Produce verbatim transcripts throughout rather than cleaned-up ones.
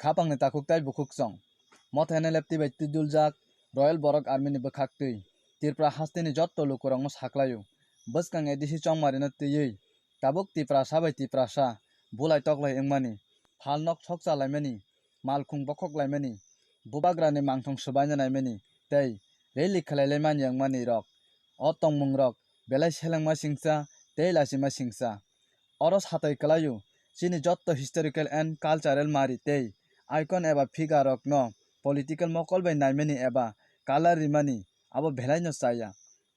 Khapangni takhuk tai bukhuk chong. Motha N L F T bai twiduljak Royal Borok Army ni bwkhak twi. Tripura hasteni jotto lukurokno saklaio. Bwskang A D C chongmarino twiwi tabuk Tiprasa bai Tiprasa bulai toklai wngmani, phalnok sokcha laimani, malkhung bokhok laimani, bubagrani mangthong swbaina naimani tei rally khlai laimani wngmani rok. O tongmungrok belai selengma singcha tei lachima singcha. Oro satai kwlaio, chini jotto historical and cultural mari tei icon eba figure rokno political mokol bai naimani eba color rimani abo belaino chaya.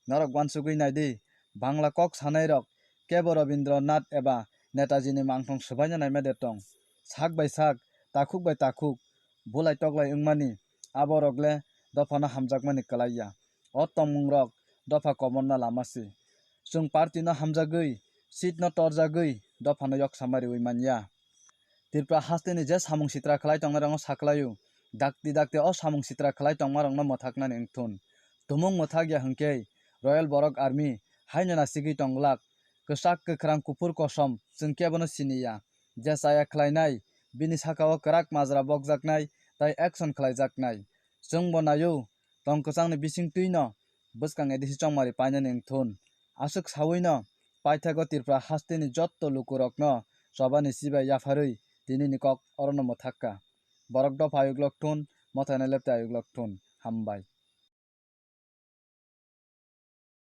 Norok uansugwi naidi, Bangla kok sanairok kebo Rabindranath eba Netaji ni mangthong swbaina naima de tong. Sak bai sak, takhuk bai takhuk, bulai toklai wngmani, aborok le dophano hamjakmani kwlaiya. O tongmungrok dopha komorna lama si. Chwng party no hamjagwi, seat no torjagwi, dophano yoksamari wi manya. Tripura hasteni je samung sitra khlai tongnairokno saklaio, dakti dakti o samung sitra khlai tongmarokno mwthaknani wngthun. Tumung mwthakya hwnkhe Royal Borok Army haino nasigwi tonglak, kwchak kwkhrang kuphur kosom chwng kebono siniya. Je chaya khlainai, bini sakao kwrak majra bokjaknai tai action khlaijaknai. Chwngbo naio, tong kwchangni bising twino bwskang A D C chongmari painani wngthun. Aswk sawino paithago Tripura hasteni jotto lukurokno chobani chibai yapharwi tinini kok orono mwthakka. Borok dopha ayuklok thun, Motha N L F T ayuklok thun. Hambai.